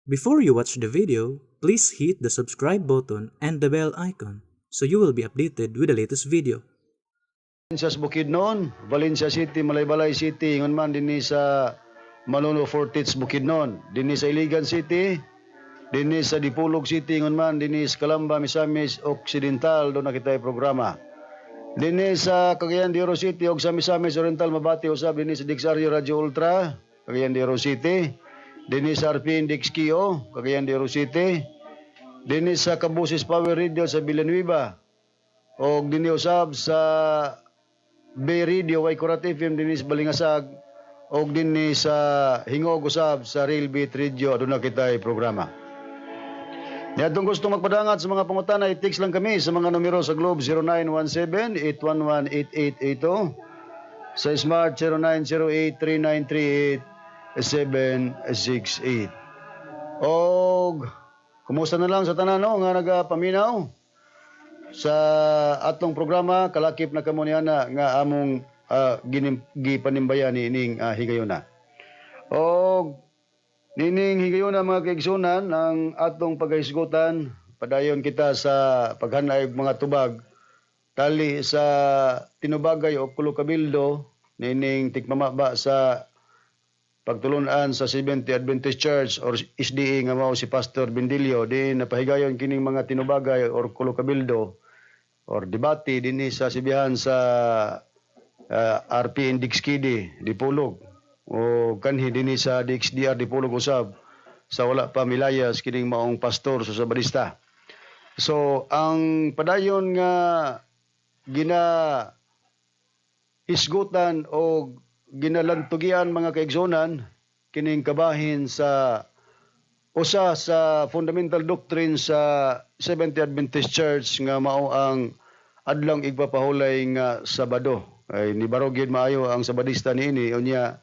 Before you watch the video, please hit the subscribe button and the bell icon so you will be updated with the latest video. Sa Bukidnon, Valencia City, Malaybalay City, ingon man dinhi sa Malolo Fortits Bukidnon, dinhi sa Iligan City, dinhi sa Dipolog City, ingon man dinhi sa Calamba, Misamis Occidental, duna kitay programa. Dinhi sa Cagayan de Oro City ug sa Misamis Oriental, mabati usab dinhi sa DXRU Radio Ultra, Cagayan de Oro City. Dinhi sa RPN DXKO, Cagayan de Oro City. Dinhi sa Kabusis Power Radio sa Villanueva. Og dinhi usab sa Bay Radio Waikurat FM dinhi sa Balingasag og dinhi sa Hingog usab sa Real Beat Radio, aduna kitay programa. Niadtong gusto magpadangat sa mga pangutana, i-text lang kami sa mga numero sa Globe: 0917-811-8882, sa Smart 0908-3938-768. Og kumusta na lang sa tanan, no, nga nagapaminaw sa atong programa? Kalakip na kamo niana nga among gipanimbayan niining higayuna. Og nining higayuna, mga kaigsunan, ang atong paghisgutan, padayon kita sa paghanay og mga tubag tali sa tinubagay o kulo kabildo niining tikmamaba sa pagtulunan sa Seventh Adventist Church or SDA nga mao si Pastor Bendilio, di napahigayon kining mga tinubagay or kulo kabildo or debate dinhi sa sibihan sa RPN DXKD Dipolog o kanhi dinhi sa DXDR Dipolog usab sa wala pa milayas kining maong pastor sa Sabadista. So ang padayon nga gina hisgutan o ginalantugian, mga kaigsunan, kining kabahin sa usa sa fundamental doctrine sa Seventh Adventist Church nga mao ang adlawng igpapahulay nga Sabado. Ay nibaro gyud maayo ang Sabadista niini. Unya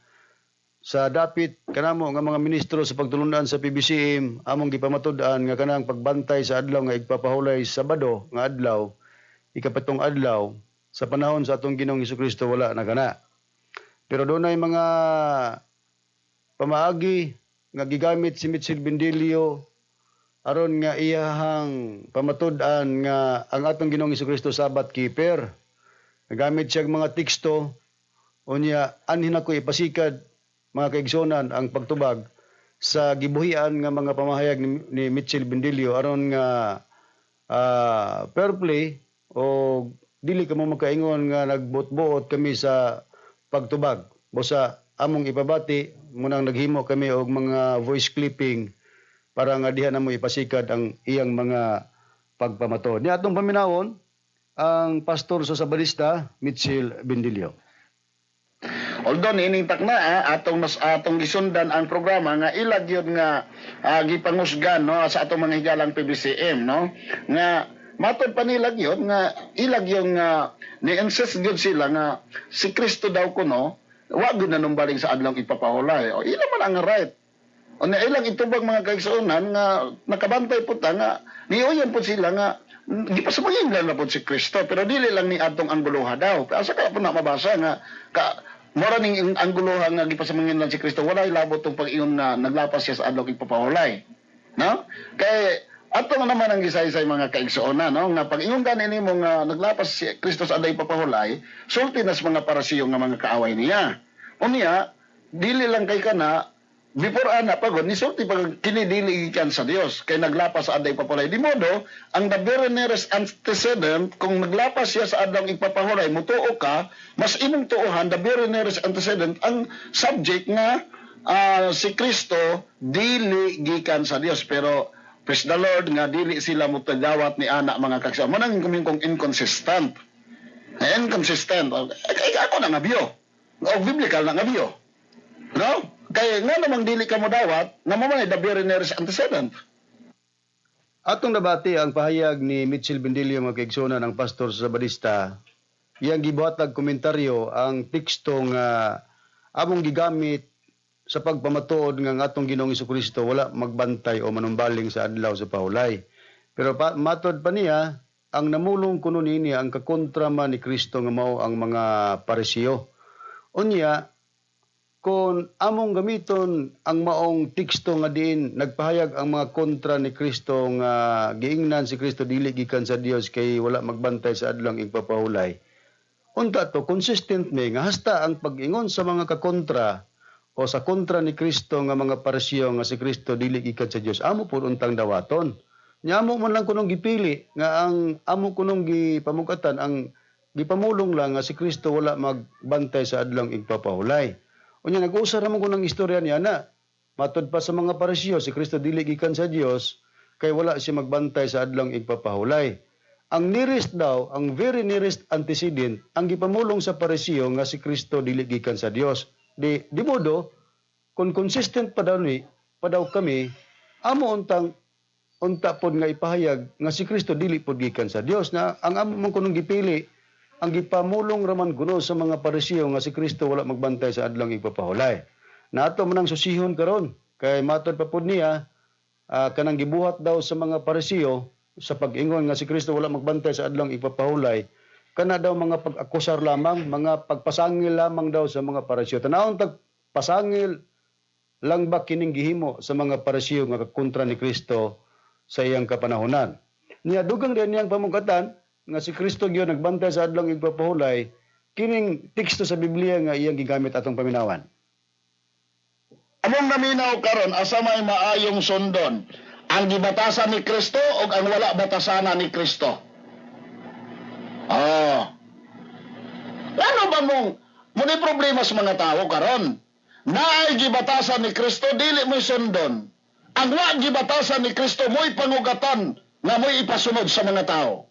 sa dapit kanamo nga mga ministro sa pagtulunan sa PBCM, among gipamatud-an nga kanang pagbantay sa adlaw nga igpapahulay, Sabado nga adlaw, ikapitong adlaw, sa panahon sa atong Ginoong Hesukristo wala na kana. Pero dunay mga pamaagi nga gigamit si Mitchell Bendilio aron nga iyahang pamatud-an nga ang atong Ginoong Hesukristo Sabbath keeper. Nagamit siya og mga teksto. Unya anhin ako ipasikad, mga kaigsunan, ang pagtubag sa gibuhian nga mga pamahayag ni Mitchell Bendilio aron nga fair play o dili kamo makaingon nga nagbuot-buot kami sa pagtubag. Busa among ipabati munang naghimo kami og mga voice clipping para nga diha namo ipasikad ang iyang mga pagpamatuod. Ni atong paminawon ang pastor sa Sabadista, Mitchell Bendilio. Although niining takna atong mas atong gisundan ang programa nga ilag yun nga gipangusgan, no, sa atong mga higalang PBCM, no, nga matod pa nila gyud nga ilag yung ni-insist gyud sila nga si Kristo daw kuno wa gyud nanumbaling sa adlawng ipapahulay. O ila man ang right. O na ilang itubag, mga kaigsuonan, nga nakabantay po ta nga niuyon po sila nga gipasamangin na po si Kristo, pero dili lang ni atong angguluha daw. Asa kaya po na mabasa nga ka mora ning angguluha nga gipasamangin lang si Kristo, wala ilabot tong pag-ingon nga naglapas siya sa adlaw ipapahulay, no? Kay ato nga naman ang gisaysay, mga kaigsuonan, no, nga pag-ingon gani nimo nga naglapas si Kristo sa adlaw ipapahulay, sulti nas mga Parisiyo nga mga kaaway niya. Unya dili lang kay kana, before ana pagod nisulti pag kini dili gikan sa Dios kay naglapas sa adlaw ipapahulay. Di modo ang the very nearest antecedent, kung naglapas siya sa adlaw ipapahulay, mutuo ka, mas imong tuohan the very nearest antecedent, ang subject nga si Kristo dili gikan sa Dios. Pero praise the Lord nga dili sila mutagawat ni ana, mga kaksa mo nang kung inconsistent, inconsistent. Ay, ako na nga biyo o biblical na nga biyo, no? Kay nga namang dili ka mo dawat nga mo man ay the very nearest antecedent. Atong nabati ang pahayag ni Mitchell Bendilio, mga kaigsuonan, ng pastor sa Sabadista. Iyang gibuhatag komentaryo ang teksto nga among gigamit sa pagpamatuod nga ang atong Ginoong Hesukristo wala magbantay o manumbaling sa adlaw sa pahulay. Pero matod pa niya, ang namulong kuno niini ang kakontra man ni Kristo nga mao ang mga Parisiyo. Unya, Kung among gamiton ang maong teksto nga diin nagpahayag ang mga kontra ni Kristo nga giingnan si Kristo dili gikan sa Dios kay wala magbantay sa adlong igpapahulay. Unta to consistent mi nga hasta ang pag-ingon sa mga kakontra o sa kontra ni Kristo nga mga Parisiyo nga si Kristo dili gikan sa Dios, amo pud untang dawaton. Nya amo man lang kunong gipili nga ang amo kunong gipamugatan, ang gipamulong lang nga si Kristo wala magbantay sa adlong igpapahulay. Unya nag-usa ra man kunong istorya niya na matod pa sa mga Parisiyo si Kristo dili gikan sa Dios kay wala siya magbantay sa adlong igpapahulay. Ang nearest daw, ang very nearest antecedent, ang gipamulong sa Parisiyo nga si Kristo dili gikan sa Dios. Di modo, kung consistent pa daw ni, pa daw kami, amo untang unta pod nga ipahayag nga si Kristo dili pod gikan sa Dios, na ang amo man kunong gipili, ang gipamulong raman kuno sa mga Parisiyo nga si Kristo wala magbantay sa adlong igpapahulay. Nato man ang susihon karon kay matod pa pod niya kanang gibuhat daw sa mga Parisiyo sa pag-ingon nga si Kristo wala magbantay sa adlong igpapahulay, kana daw mga pag-akusar lamang, mga pagpasangil lamang daw sa mga Parisiyo. Tanawon tag pasangil lang ba kining gihimo sa mga Parisiyo nga kontra ni Kristo sa iyang kapanahonan. Niya dugang din niyang pamugatan nga si Kristo gyud nagbantay sa adlong igpapahulay, kining teksto sa Biblia nga iyang gigamit, atong paminawan. Among naminaw karon, asa may maayong sundon? Ang gibatasan ni Kristo o ang wala batasana ni Kristo? Oh. Ano ba mong muni problema sa mga tao karon? Naay gibatasan ni Kristo, dili mo'y sundon. Ang wa gibatasan ni Kristo, mo'y pangugatan nga mo'y ipasunod sa mga tao.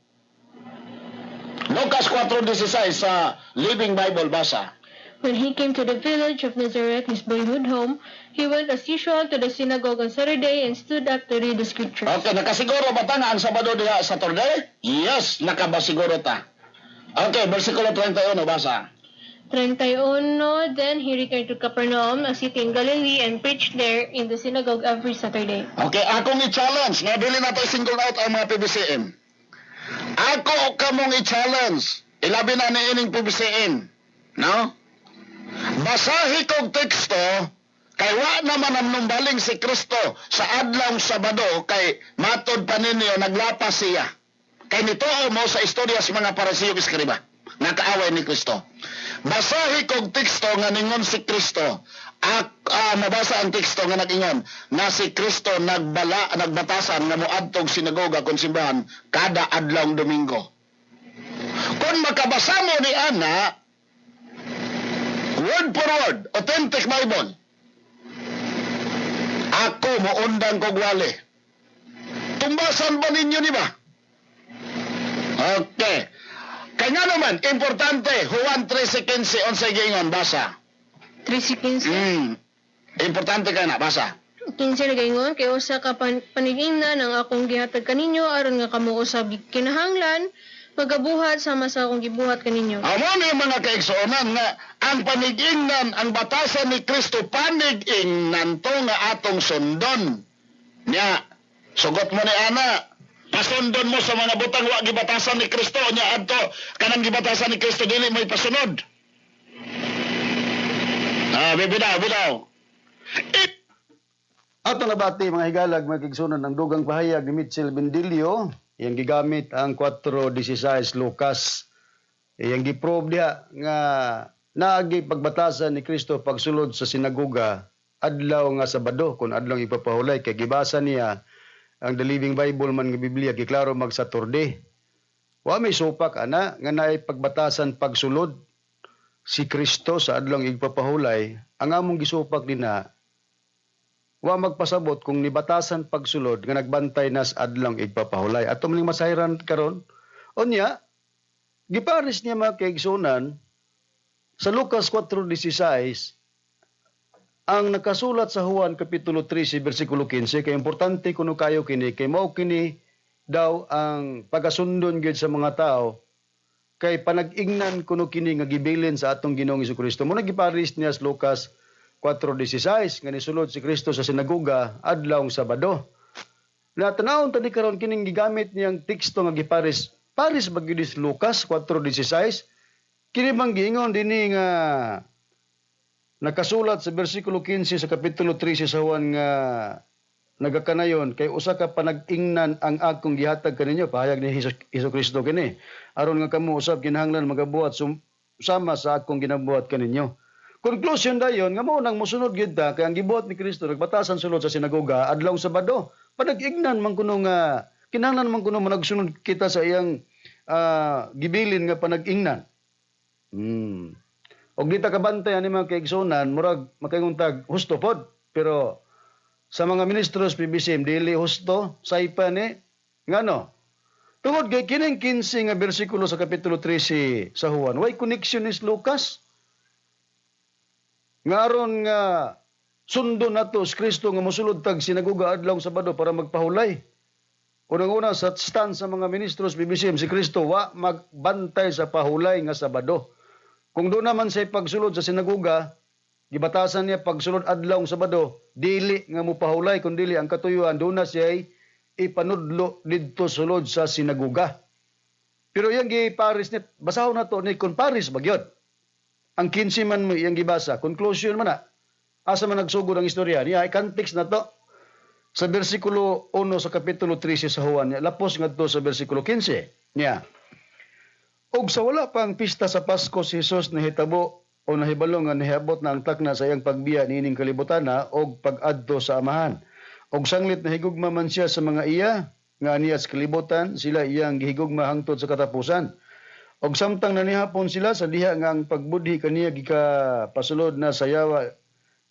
Lucas 4:16 sa Living Bible, basa. When he came to the village of Nazareth, his boyhood home, he went as usual to the synagogue on Saturday and stood up to read the scriptures. Okay, nakasiguro ba ta nga ang Sabado diha Saturday? Yes, nakabasiguro ta. Okay, versikulo 31, basa. 31. Then he returned to Capernaum, a city in Galilee, and preached there in the synagogue every Saturday. Okay, akong i-challenge, nga dili na to single out ang mga PBCM. Ako kamong i-challenge, ilabi na ni ining PBCM. No? Basahi kog teksto, kay wa naman ang numbaling si Kristo sa adlawng Sabado kay matod pa ninyo naglapas siya. Kay nituo mo sa istorya sa mga Parisiyo, Eskriba, nakaaway ni Kristo. Basahi kog teksto nga ningon si Kristo. Mabasa ang teksto nga nag-ingon nga si Kristo nagbala nagbatasan nga moadtog sinagoga kon simbahan kada adlawng Domingo. Kung makabasa mo ni ana, word for word, authentic Bible, ako moundang kog wali. Tumbasan ba ninyo ni ba? Okay. Kaya nga naman, importante, Juan 13:15, unsay giingon, basa. 13:15. Importante ka na, basa. 15 nagaingon, kay usa ka panigingnan ang akong gihatag kaninyo aron nga kamo usab kinahanglan magabuhat sama sa akong gibuhat kaninyo. Amo ni mga kaigsuonan nga ang panigingnan, ang batasan ni Kristo, panigingnan to nga atong sundon. Nya, sugot mo ni ana, pasundon mo sa mga butang wa gibatasan ni Kristo, nya adto kanang gibatasan ni Kristo dili mo ipasunod. Ah, bibidaw, bidaw. Ato nabati, mga higalag, mga kaigsuonan, ang dugang pahayag ni Mitchell Bendilio, iyang gigamit ang 4:16 Lucas. Iyang giprove diha nga naagi pagbatasan ni Kristo pagsulod sa sinagoga adlaw nga Sabado kung adlaw ipapahulay, kay gibasa niya ang The Living Bible man nga Biblia, giklaro mag Saturday. Wa may supak ana nga naay pagbatasan pagsulod si Kristo sa adlong igpapahulay. Ang among gisupak dinha, wa magpasabot kung nibatasan pagsulod nga nagbantay na sa adlong igpapahulay. Ato maning masayran karon. Unya, gipares niya, mga kaigsunan, sa Lucas 4:16 ang nakasulat sa Juan Kapitulo 13 versikulo 15, kay importante kuno kayo kini, kay mao kini daw ang pagasundon gyud sa mga tao, kay panag-ingnan kuno kini nga gibilin sa atong Ginoong Kristo. Mo gipares niya sa Lucas 4:16 nga nisulod si Kristo sa sinagoga adlawng Sabado. Na tanawon ta ni karon kining gigamit niyang teksto nga gipares. Pares ba gyud is Lucas 4:16? Kini bang giingon dinhi nga Nakasulat sa versikulo 15 sa kapitulo 13 sa Juan nga nagakanayon, "Kay usa ka panag-ingnan ang akong gihatag kaninyo," pahayag ni Hesus Kristo kini, "aron nga kamo usab kinahanglan magabuhat sama sa akong ginabuhat kaninyo." Conclusion dayon nga mao nang mosunod gyud ta, kay ang gibuhat ni Kristo, nagbatasan sulod sa sinagoga adlaw Sabado. Panag-ingnan man kuno nga kinahanglan man kuno managsunod kita sa iyang gibilin nga panag-ingnan. Og di ta kabantay ani, mga kaigsunan, murag makaingon tag husto pod, pero sa mga ministros PBCM, dili husto, saypa ni. Ngano? Tungod kay kining 15 nga bersikulo sa kapitulo 13 sa Juan, way connection ni Lucas. Nga aron nga sundon nato si Kristo nga mosulod tag sinagoga adlaw Sabado para magpahulay. Unang-una, sa stand sa mga ministros PBCM, si Kristo wa magbantay sa pahulay nga Sabado. Kung doon naman sa pagsulod sa sinagoga, gibatasan niya pagsulod adlaw Sabado, dili nga mopahulay kun dili ang katuyuan doon na siya ipanudlo didto sulod sa sinagoga. Pero iyang giparis ni, basahon na to ni kung paris ba gyud. Ang 15 man mo iyang gibasa, conclusion man na. Asa man nagsugod ang istorya niya, context na to. Sa versikulo 1 sa kapitulo 13 sa Juan, lapos ngadto sa versikulo 15 niya. Ug sa wala pang pista sa Pasko, si Jesus nahitabo o nahibalo nga nahiabot na ang takna sa iyang pagbiya niining kalibutan na og pag-adto sa Amahan. Og sanglit nahigugma man siya sa mga iya nga niya sa kalibutan, sila iyang gihigugma hangtod sa katapusan. Og samtang nanihapon sila sa diha nga ang pagbudhi kaniya gikapasulod na sa yawa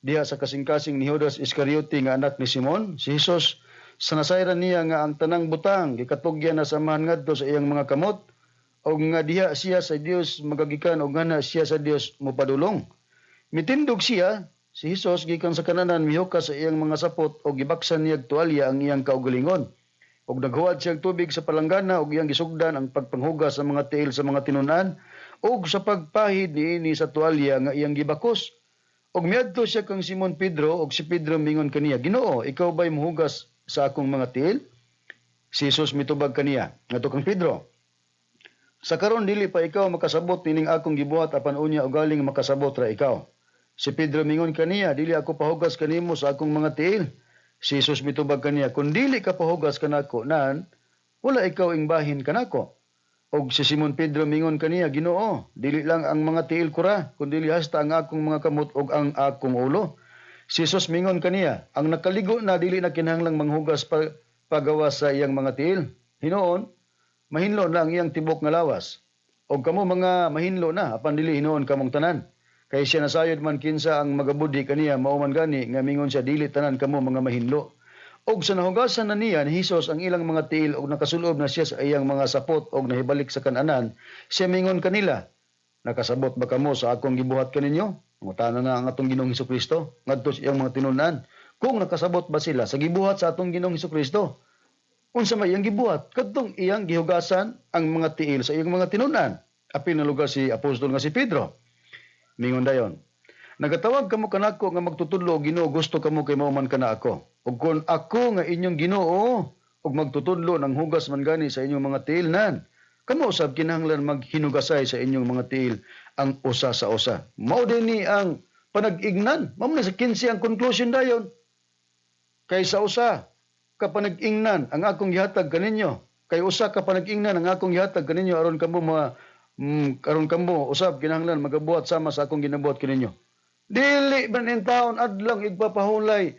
diha sa kasing-kasing ni Judas Iscariote nga anak ni Simon, si Jesus sa nasayran niya nga ang tanang butang gikatugyan na sa Amahan ngadto sa iyang mga kamot og nga diha siya sa Dios magagikan og nga na siya sa Dios mopadulong. Mitindog siya, si Jesus, gikan sa kananan, mihukas sa iyang mga sapot og gibaksan niya og tuwalya ang iyang kaugalingon. Og naghuwat siya og tubig sa palanggana og iyang gisugdan ang pagpanghugas sa mga tiil sa mga tinun-an og sa pagpahid niini sa tuwalya nga iyang gibakos. Og miadto siya kang Simon Pedro, og si Pedro mingon kaniya, "Ginoo, ikaw ba'y mohugas sa akong mga tiil?" Si Jesus mitubag kaniya, ngadto kang Pedro, "Sa karon dili pa ikaw makasabot nining akong gibuhat, apan unya ugaling makasabot ra ikaw." Si Pedro mingon kaniya, "Dili ako pahugas kanimo sa akong mga tiil." Si Jesus mitubag kaniya, "Kung dili ka pahugas kanako nan, wala ikaw ing bahin kanako." Og si Simon Pedro mingon kaniya, "Ginoo, dili lang ang mga tiil ko ra, kundi hasta ang akong mga kamot ug ang akong ulo." Si Jesus mingon kaniya, "Ang nakaligo na dili na kinahanglang manghugas pa pagawas sa iyang mga tiil. Hinuon, mahinlo na ang iyang tibok nga lawas. Og kamo mga mahinlo na, apan dili hinuon kamong tanan." Kay siya nasayod man kinsa ang magabudhi kaniya, mao man gani nga mingon siya, "Dili tanan kamo mga mahinlo." Og sa nahugasan na niya ni Hesus ang ilang mga tiil og nakasulob na siya sa iyang mga sapot og nahibalik sa kananan, siya mingon kanila, "Nakasabot ba kamo sa akong gibuhat kaninyo?" Ngutana na ang atong Ginoong Kristo ngadto sa iyang mga tinun-an kung nakasabot ba sila sa gibuhat sa atong Ginoong Kristo. Unsa may iyang gibuhat? Kadtong iyang gihugasan ang mga tiil sa iyang mga tinun-an. Apil na lugar si apostol nga si Pedro. Mingon dayon, "Nagatawag kamo kanako nga magtutudlo, Ginoo, gusto kamo kay mao man kana ako. Ug kun ako nga inyong Ginoo ug magtutudlo nang hugas man gani sa inyong mga tiil nan, kamo usab kinahanglan maghinugasay sa inyong mga tiil ang usa sa usa." Mao din ni ang panag-ingnan. Mao na sa 15 ang conclusion dayon. Kay sa usa ka panag-ingnan ang akong gihatag kaninyo. Kay usa ka panag-ingnan ang akong gihatag kaninyo aron kamo aron kamo usab kinahanglan magabuhat sama sa akong ginabuhat kaninyo. Dili man in taon adlang igpapahulay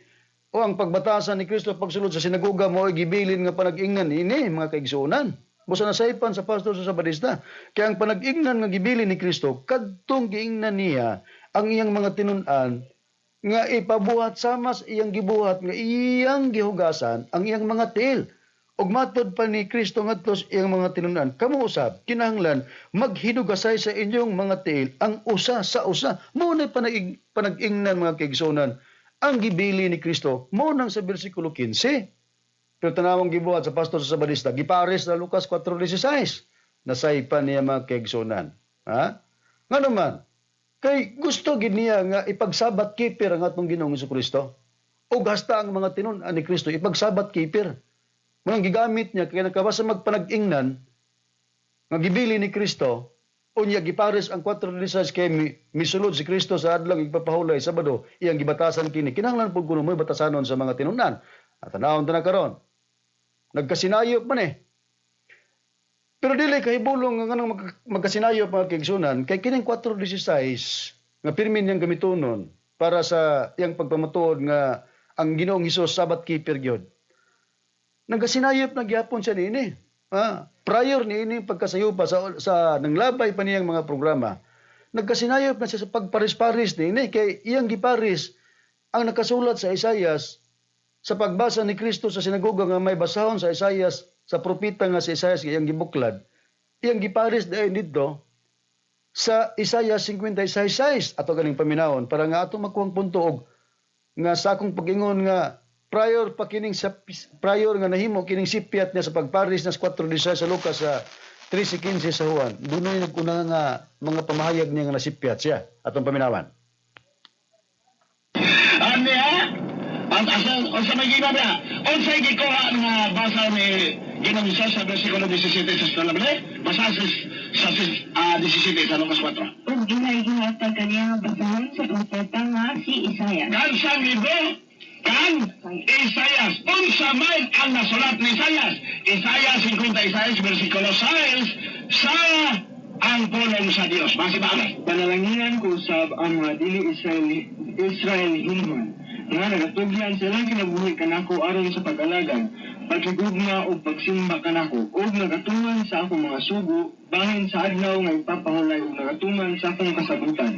o ang pagbatasan ni Kristo pagsulod sa sinagoga mo ay gibilin nga panag-ingnan ini, mga kaigsuonan. Busa nasaypan sa pastor sa Sabadista. Kaya ang panag-ingnan nga gibilin ni Kristo, kadtong giingnan niya ang iyang mga tinun-an nga ipabuhat sama sa iyang gibuhat nga iyang gihugasan ang iyang mga tiil. Ug matod pa ni Kristo ngadto sa iyang mga tinun-an, kamo usab kinahanglan maghinugasay sa inyong mga tiil ang usa sa usa. Mao na panag-ingnan, mga kaigsuonan, ang gibili ni Kristo mao nang sa bersikulo 15. Pero tanawang gibuhat sa pastor sa Sabadista, gipares na Lucas 4:16. Nasaypan niya, mga kaigsuonan. Ha? Ngano man? Kay gusto gid niya nga ipag-Sabbath keeper ang atong Ginoong Kristo. O hasta ang mga tinun-an ni Kristo ipag-Sabbath keeper. Mga gigamit niya kay nakabasa magpanag-ingnan nga gibili ni Kristo. Unya gipares ang 4:16 kay misulod si Kristo sa adlaw igpapahulay, Sabado, iyang gibatasan kini. Kinahanglan pud kuno mo'y batasanon sa mga tinun-an. At tanawon ta na karon. Nagkasinayop man eh. Pero dili kahibulong nga nganong magkasinayop, mga kaigsunan, kay kining 4:16 nga pirmi niyang gamitonon para sa iyang pagpamatuod nga ang Ginoong Hesus Sabbath keeper gyud. Nagkasinayop na gyapon siya niini. Prior niini pagkasayupa sa nanglabay pa niyang mga programa, nagkasinayop na siya sa pagparis-paris niini kay iyang giparis ang nakasulat sa Isayas sa pagbasa ni Kristo sa sinagoga nga may basahon sa Isayas, sa propeta nga si Isayas nga iyang gibuklad. Iyang giparis dahil didto sa Isaiah 56:6. Ato ganing paminawon para nga ato makuhang punto og nga sa akong pag-ingon nga prior pa kining sa prior nga nahimo kining sipyat niya sa pagparis na sa 4:16 sa Lucas sa 13:15 sa Juan, dunay naguna nga mga pamahayag niya nga nasipyat siya. Atong paminawan. Ani ha? Ang asa unsa may giba ba? Unsay gikuha nga basa ni Ginoong Hesus sa versikulo 17 sa Stolable? Basa sa 17 sa Lucas 4. Ug dunay gihatag kaniya nga basahon sa propeta nga si Isaias. Kansang libro? Kan Isayas. Unsa man ang nasulat ni Isayas? Isaiah 56 versikulo 6 sa ang pulong sa Dios. Basi ba? Panalanginan ko usab ang mga dili Israel Israelhinhon nga nagatugyan sa ilang kinabuhi kanako aron sa pag-alagad, paghigugma ug pagsimba kanako, ug nagatuman sa akong mga sugo bahin sa adlaw nga ipapahulay ug nagatuman sa akong kasabutan.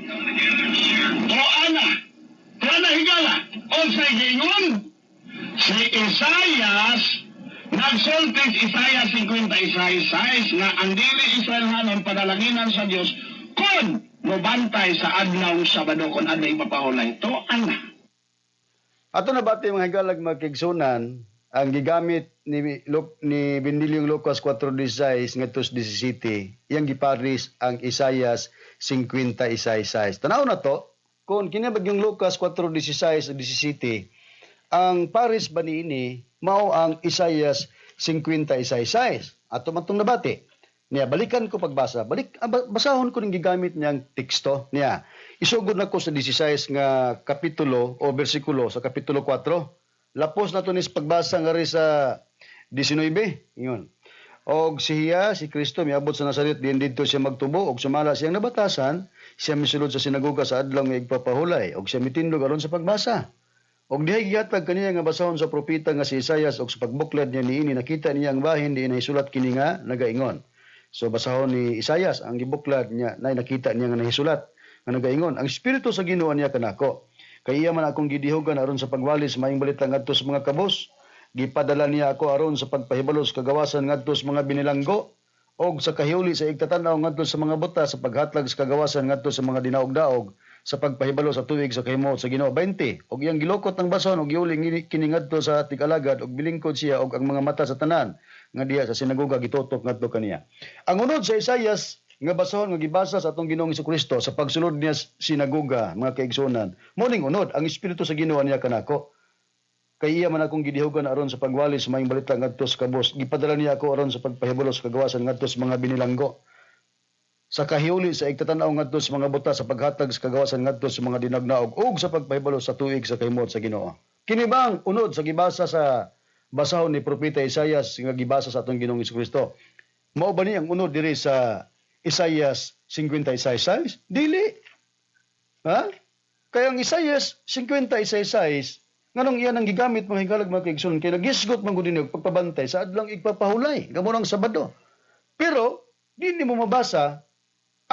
O ana, ana higala, unsay giingon? Si Isayas, nagsulti sa Isaiah 56:6 nga ang dili Israelhanon panalanginan sa Dios kung mobantay sa adlaw Sabado, kung adlaw ipapahulay. To ana. Ato na bati, mga higalag mga kaigsunan, ang gigamit ni Bendilyong Lucas 4:16 ngadto sa 17, iyang giparis ang Isayas 56:6. Tanaw na to, kung kini yung Lucas 4:16 ug 17, ang paris ba niini mao ang Isayas 56:6? Ato man tong nabati. Niya, balikan ko pagbasa. Balik basahon ko ning gigamit niyang teksto niya. Isugod na ko sa 16 nga kapitulo o bersikulo sa kapitulo 4. Lapos na to ni sa pagbasa nga ri sa 19. Ingon. Og siya, si Kristo, miabot sa Nazaret, diin didto siya magtubo, og sumala siyang nabatasan, siya misulod sa sinagoga sa adlaw nga igpapahulay, og siya mitindog aron sa pagbasa. Og dihay gihatag kaniya nga basahon sa propeta nga si Isayas, og sa pagbuklad niya niini nakita niya ang bahin diin nahisulat kini nga nagaingon. So basahon ni Isayas ang gibuklad niya na nakita niya nga nahisulat nga nagaingon: "Ang espiritu sa Ginoo niya kanako. Kay iya man akong gidihugan aron sa pagwali sa maayong balita ngadto sa mga kabos. Gipadala niya ako aron sa pagpahibalo sa kagawasan ngadto sa mga binilanggo og sa kahiuli sa igtatan-aw ngadto sa mga buta, sa paghatlag sa kagawasan ngadto sa mga dinaog-daog, sa pagpahibalo sa tuig sa kahimuot sa Ginoo." 20. Og iyang gilokot ang basahon og giuli kini ngadto sa tig-alagad og bilingkod siya, og ang mga mata sa tanan nga diha sa sinagoga gitutok ngadto kaniya. Ang unod sa Isayas nga basahon nga gibasa sa atong Ginoong Kristo sa pagsulod niya sa sinagoga, mga kaigsuonan, mo ning unod: "Ang espiritu sa Ginoo niya kanako. Kay iya man akong gidihugan aron sa pagwali sa maayong balita ngadto sa kabos. Gipadala niya ako aron sa pagpahibalo sa kagawasan ngadto sa mga binilanggo, sa kahiuli sa igtatan-aw ngadto sa mga buta, sa paghatag sa kagawasan ngadto sa mga dinagnaog, ug sa pagpahibalo sa tuig sa kahimuot sa Ginoo." Kini ba ang unod sa gibasa sa basahon ni propeta Isayas nga gibasa sa atong Ginoong Kristo? Mao ba ni ang unod diri sa Isayas 56:6? Dili. Ha? Kaya ang Isayas 56:6, nganong iyan ang gigamit, mga higalag mga kaigsoon, kay nagisgot man gud og pagpabantay sa adlang igpapahulay, gamo ng Sabado. Pero di nimo mabasa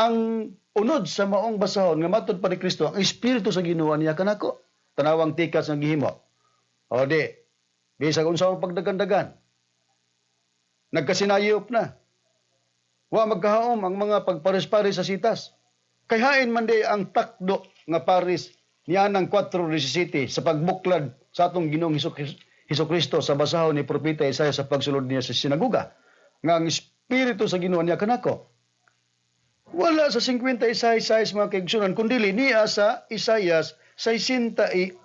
ang unod sa maong basahon nga matod pa ni Kristo, "Ang espiritu sa Ginoo niya kanako." Tanawang tikas nga gihimo. O di, bisag unsa ang pagdagandagan. Nagkasinayop na. Wa magkahaom ang mga pagpares-pares sa sitas. Kay hain man di ang takdo nga paris niya ng 4:17 sa pagbuklad sa atong Ginoong Hesus Kristo sa basahon ni propeta Isaiah sa pagsulod niya sa sinagoga nga "Ang espiritu sa Ginoo niya kanako"? Wala sa 56:6, mga kaigsunan, kundili niya sa Isaias 61:1.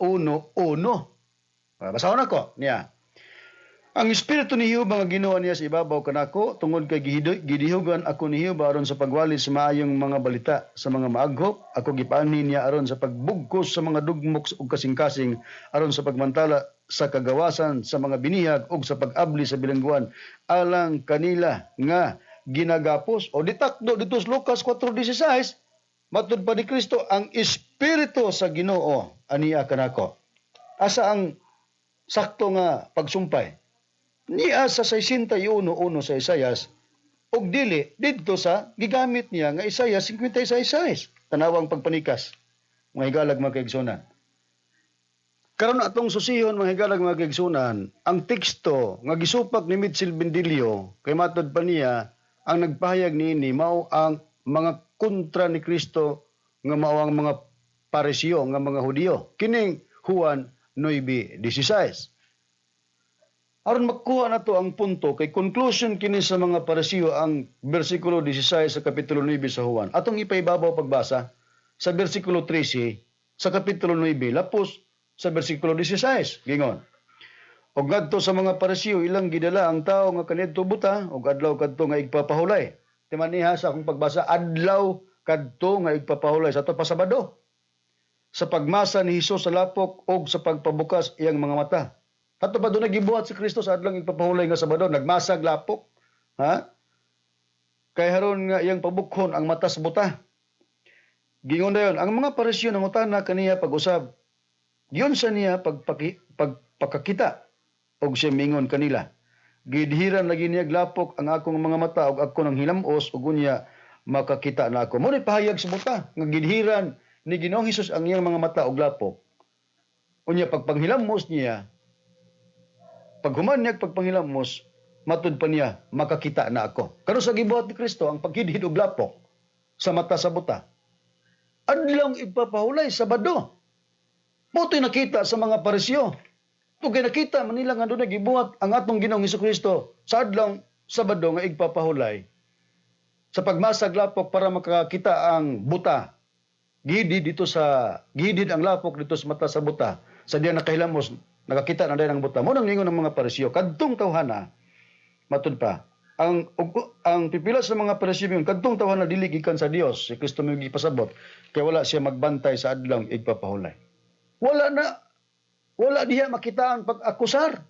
Basahon ako niya. Ang espiritu ni Jehova nga Ginoo niya sa ibabaw kanako tungod kay gidihugan ako ni Jehova aron sa pagwali sa maayong mga balita sa mga maaghop. Ako gipaanhi niya aron sa pagbugkos sa mga dugmok ug kasing-kasing, aron sa pagmantala sa kagawasan sa mga binihag ug sa pag-abli sa bilangguan alang kanila nga ginagapos. O ditakdo dito sa Lucas 4:16, matud pa ni Kristo, ang espiritu sa Ginoo aniya kanako. Asa ang sakto nga pagsumpay? Niya sa 61:1 sa Isayas ug dili didto sa gigamit niya nga Isaiah 56:6. Tanawang pagpanikas, mga higalag mga kaigsunan. Karon atong susihon, mga higalag mga kaigsunan, ang teksto nga gisupak ni Mitchell Bendilio kay matod pa niya ang nagpahayag niini mao ang mga kontra ni Kristo nga mao ang mga Pariseo nga mga Hudiyo. Kining Juan 9:16. Aron makuha na to ang punto kay conclusion kini sa mga Pariseo ang bersikulo 16 sa kapitulo 9 sa Juan. Atong ipaibabaw pagbasa sa bersikulo 13 sa kapitulo 9 lapos sa bersikulo 16. Gingon: "Og ngadto sa mga Pariseo ilang gidala ang tawo nga kaniadto buta og adlaw kadto nga igpapahulay." Timaniha sa akong pagbasa, adlaw kadto nga igpapahulay sa ato pa Sabado. Sa pagmasa ni Hesus sa lapok og sa pagpabukas iyang mga mata. Ato pa doon nagibuhat si Kristo sa adlaw igpapahulay nga Sabado, nagmasag lapok. Ha? Kay haron nga iyang pabukhon ang mata sa buta. Gingon dayon, ang mga Pariseo nangutana kaniya pag-usab. Giunsa niya pagpakakita og siya mingon kanila: "Gidhiran lagi niya lapok ang akong mga mata ug ako nang hilamos ug unya makakita na ako." Mo ni pahayag sa buta nga gidhiran ni Ginoong Hesus ang iyang mga mata og lapok. Unya pagpanghilamos niya, paghuman niya pagpanghilamos, matud pa niya, "Makakita na ako." Karon sa gibuhat ni Kristo ang paghidhid og lapok sa mata sa buta, adlawng igpapahulay, Sabado. Moto'y nakita sa mga Pariseo. Tugay nakita man nila nga dunay gibuhat ang atong Ginoong Hesukristo sa adlawng Sabado nga igpapahulay sa pagmasag lapok para makakita ang buta. Gidid dito sa gidid ang lapok dito sa mata sa buta. Sa diya nakahilamos, nakakita na dayon ang buta. Mo nang ningon ng mga Pariseo kadtong tawhana, matud pa ang pipila sa mga Pariseo yun, kadtong tawhana dili gikan sa Dios si Kristo may gipasabot kay wala siya magbantay sa adlawng igpapahulay. Wala na, wala diha makita ang pag-akusar.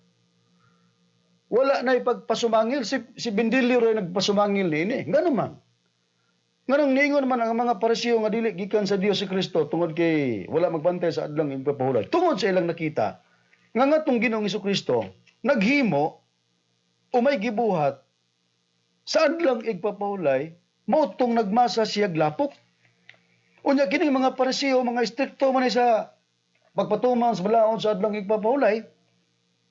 Wala na ipagpasumangil. Si Bendilio rin nagpasumangil niini. Ngano man? Nganong ningon man ang mga Pariseo nga dili gikan sa Dios si Kristo tungod kay wala magbantay sa adlawng igpapahulay? Tungod sa ilang nakita nga ngatong Ginoong Kristo naghimo o may gibuhat sa adlawng igpapahulay, mao tong nagmasa siya lapok. Unya kining mga Pariseo, mga estrikto man ni sa pagpatuman sa balaod sa adlawng igpapahulay.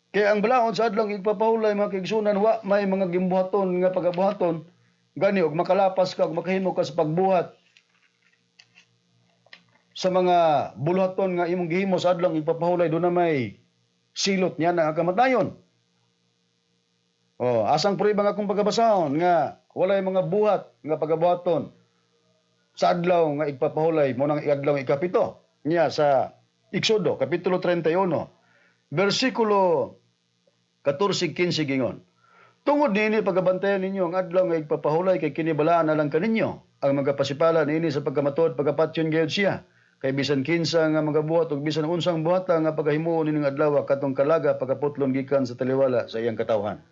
Kaya ang balaod sa adlawng igpapahulay, mga kaigsunan, wa may mga gimbuhaton nga pagabuhaton. Gani og makalapas ka og makahimo ka sa pagbuhat sa mga buluhaton nga imong gihimo sa adlawng igpapahulay, doon na may silot niya na ang kamatayon. Oh, asang prueba nga akong pagabasahon nga walay mga buhat nga pagabuhaton sa adlaw nga igpapahulay mo nang adlaw ikapito niya sa Exodo kapitulo 31 bersikulo 14-15. Gingon: "Tungod niini pagabantayan ninyo ang adlaw nga igpapahulay kay kini balaan na lang kaninyo. Ang magapasipala niini sa pagkamatuod pagapatyon gayud siya. Kay bisan kinsa nga magabuhat og bisan unsang buhata nga pagahimuon nining adlaw, katong kalaga pagaputlon gikan sa taliwala sa iyang katawhan.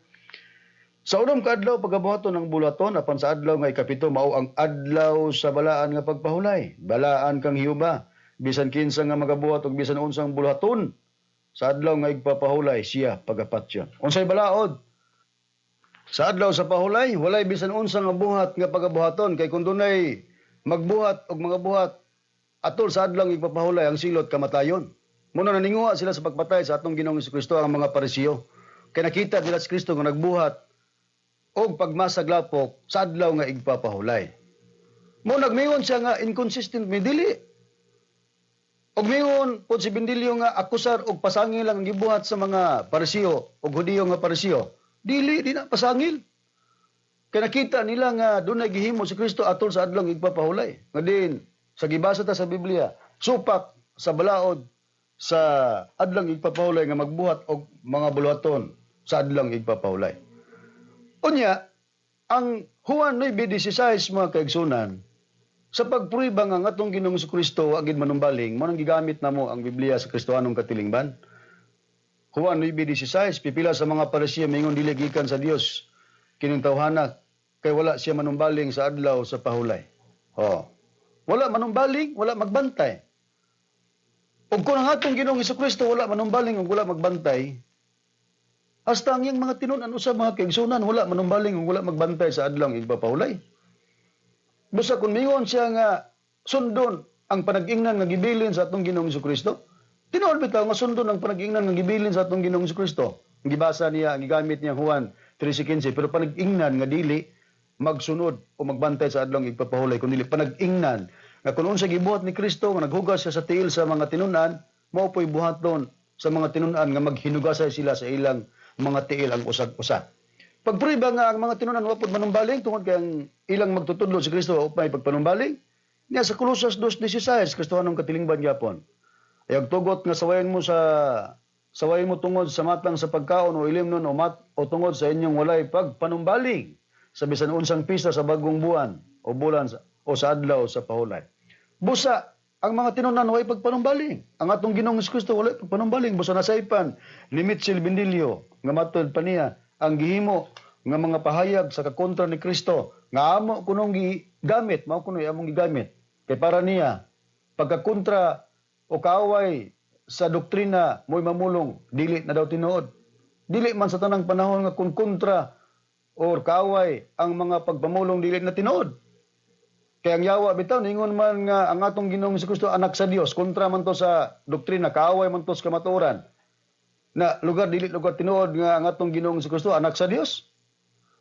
Sa unom ka adlaw pagabuhaton ang buluhaton, apan sa adlaw nga ikapito mao ang adlaw sa balaan nga pagpahulay. Balaan kang Jehova. Bisan kinsa nga magabuhat og bisan unsang buluhaton sa adlaw nga igpapahulay, siya pagapatyon." Unsay balaod? Sa adlaw sa pahulay, walay bisan unsa nga buhat nga pagabuhaton kay kung dunay magbuhat og mga buhat atol sa adlaw igpapahulay, ang silot kamatayon. Muna naninguha sila sa pagpatay sa atong Ginoong Kristo ang mga Pariseo. Kay nakita nila si Kristo nga nagbuhat og pagmasag lapok sa adlaw nga igpapahulay. Mo nagmingon siya nga inconsistent mi, dili. Og mingon pod si Bendilio nga akusar og pasangil ang gibuhat sa mga Pariseo og Hudiyo nga Pariseo. Dili, di na pasangil. Kay nakita nila nga dunay gihimo si Kristo atol sa adlaw igpapahulay. Nga din sa gibasa ta sa Biblia, supak sa balaod sa adlaw igpapahulay nga magbuhat og mga buluhaton. sa adlawng igpapahulay. Unya, ang Juan 9:16, mga kaigsunan, sa pagprueba nga ang atong Ginoong Kristo wa gid manumbaling, mao nang gigamit namo ang Biblia sa Kristohanong katilingban. Juan 9:16, pipila sa mga Parisiyo mingon, "Dili gikan sa Dios kining tawhana kay wala siya manumbaling sa adlaw sa pahulay." Oh. Wala manumbaling, wala magbantay. Ug kung ang atong Ginoong Kristo wala manumbaling ug wala magbantay, hasta ang iyang mga tinun-an usab, mga kaigsunan, wala manumbaling ug wala magbantay sa adlawng igpapahulay. Busa kung mingon siya nga sundon ang panag-ingnan nga gibilin sa atong Ginoong Kristo, tinuod bitaw nga sundon ang panag-ingnan nga gibilin sa atong Ginoong Kristo. Ang gibasa niya, ang gigamit niya Juan 3:15, pero panag-ingnan nga dili magsunod o magbantay sa adlawng igpapahulay, kundi panag-ingnan nga kung unsa gibuhat ni Kristo nga naghugas siya sa tiil sa mga tinun-an, mao po'y buhaton sa mga tinun-an nga maghinugasay sila sa ilang mga tiil ang usag-usa. Pagprueba nga ang mga tinun-an wa pod manumbaling tungod kay ang ilang magtutudlo si Kristo wa may pagpanumbaling. Niya sa Colosas 2:16, Kristohanong katilingban gyapon. Ayaw tugot nga sawayin mo tungod sa matang sa pagkaon o ilimnon o mat o tungod sa inyong walay pagpanumbaling sa bisan unsang pista sa bagong buwan o bulan o sa adlaw sa pahulay. Busa ang mga tinunan walay pagpanumbaling. Ang atong Ginoong Kristo walay pagpanumbaling. Busa nasaypan ni Mitchell Bindilio nga matod pa niya ang gihimo nga mga pahayag sa kakontra ni Kristo nga amo kunong gigamit, mao kuno among gigamit. Kay para niya, pagkakontra o kaaway sa doktrina mo'y mamulong, dili na daw tinuod. Dili man sa tanang panahon nga kung kontra or kaaway ang mga pagpamulong, dili na tinuod. Kaya ang yawa bitaw ningon man nga ang atong Ginoong Kristo anak sa Dios, kontra man to sa doktrina, kaaway man to sa kamatuoran. Na lugar dili lugar tinuod nga ang atong Ginoong Kristo anak sa Dios.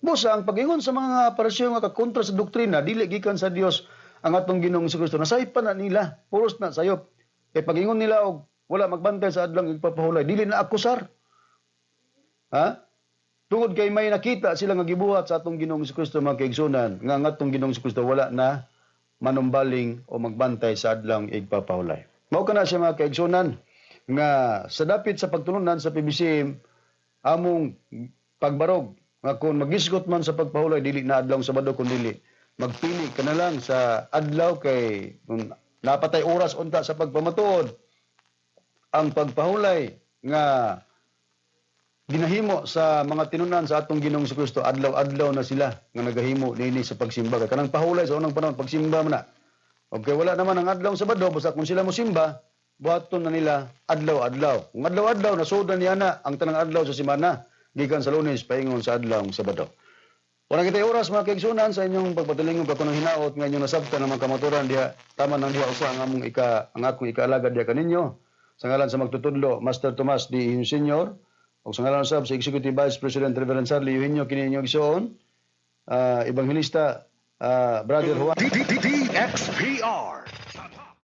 Busa ang pag-ingon sa mga Pariseo nga kakontra sa doktrina, dili gikan sa Dios ang atong Ginoong Kristo. Nasaypan na nila, puros na sayop. Kay pag-ingon nila og wala magbantay sa adlawng igpapahulay, dili na akusar. Ha? Tungod kay may nakita sila nga gibuhat sa atong Ginoong Kristo, mga kaigsunan, nga ang atong Ginoong Kristo wala na manumbaling o magbantay sa adlawng igpapahulay. Mao kana siya, mga kaigsunan, nga sa dapit sa pagtulunan sa PBCM, among pagbarog nga kung magisgot man sa pagpahulay, dili na adlawng Sabado, kun dili magpili ka na lang sa adlaw, kay kung napatay oras unta sa pagpamatuod, ang pagpahulay nga ginahimo sa mga tinunan sa atong Ginoong Kristo, adlaw-adlaw na sila nga nagahimo niini sa pagsimba. Kay kanang pahulay sa unang panahon, pagsimba man na. Okay, wala naman ang adlaw Sabado, basta kung sila mosimba, buhaton na nila adlaw-adlaw. Kung adlaw-adlaw, nasudan niya na ang tanang adlaw sa semana, gikan sa Lunes paingon sa adlaw Sabado. Wala kita'y oras, mga kaigsunan, sa inyong pagpatilingog ako ng hinaot nga inyong nasabtan ng mga kamaturan diha tama nang diha usa ang among ika ang akong ikaalagad diha kaninyo. Sa ngalan sa magtutudlo, Master Tomas D. Eugenio Senior, ug sa ngalan usab sa Executive Vice President Reverend Sarli Eugenio, kini inyong igsoon, Evangelista Brother Juan DXPR.